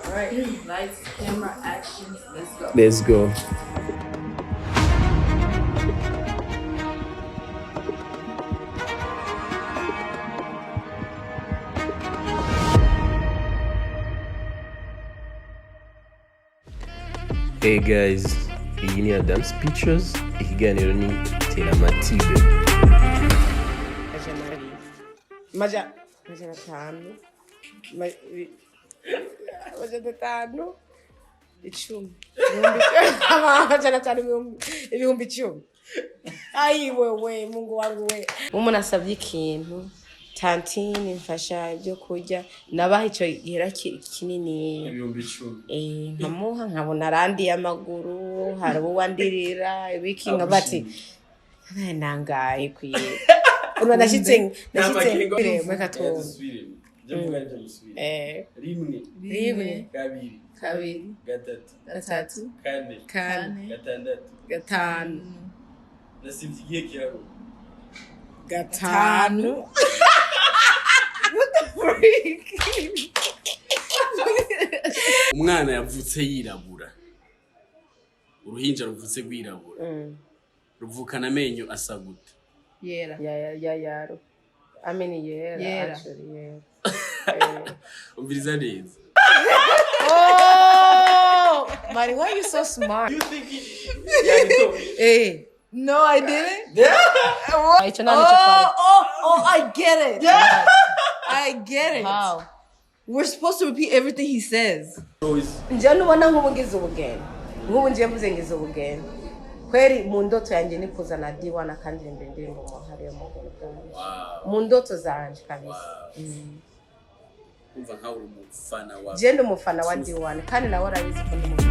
All right, lights, camera, action. Let's go. Let's go. Hey guys, iyi ni Adams Pictures, ikiganiro ni Teramatibe. 200, 500, 500, 10, 500, 10,000. Ayi wewe, Mungu wangu we! Umuntu asabye ikintu, tantine mfasha ibyo kurya, nabaha ico gihera kinini. 10,000. Nkamuha, nkabona arandiye amaguru, hari uwandirira ibiki, nkaba ati nangaye kwiye. Urumva nashitse reka twumve. Rimwe, 1, 2, 2, 3, 3, 4, 4, 6, 5, nasibye igihe kiharu. 5. What the freak? Umwana yavutse yirabura, uruhinja ruvutse rwirabura ruvukana amenyo asa gute? Yera. Ya yaro. I mean, yera, Yera. actually yera. Umviriza neza. Oh, Mari, why are you so smart? Eh, No, I didn't. Ico nta nico twari. Oh, I get it. I get it. How? We're supposed to repeat everything he says. Njyewe nubona nk'ubu ngize ubugeni, nk'ubu ngiye mvuze ngize ubugeni kweri, mu ndoto yanjye ni kuzana D1 akandirimbira indirimbo mu ntara yo mu bugeni bwanjye, mu ndoto zanje kabisa. Umva nkawe uri umufana wa Je ndi umufana wa D1, kandi nawe arabizi ko ndi umufana.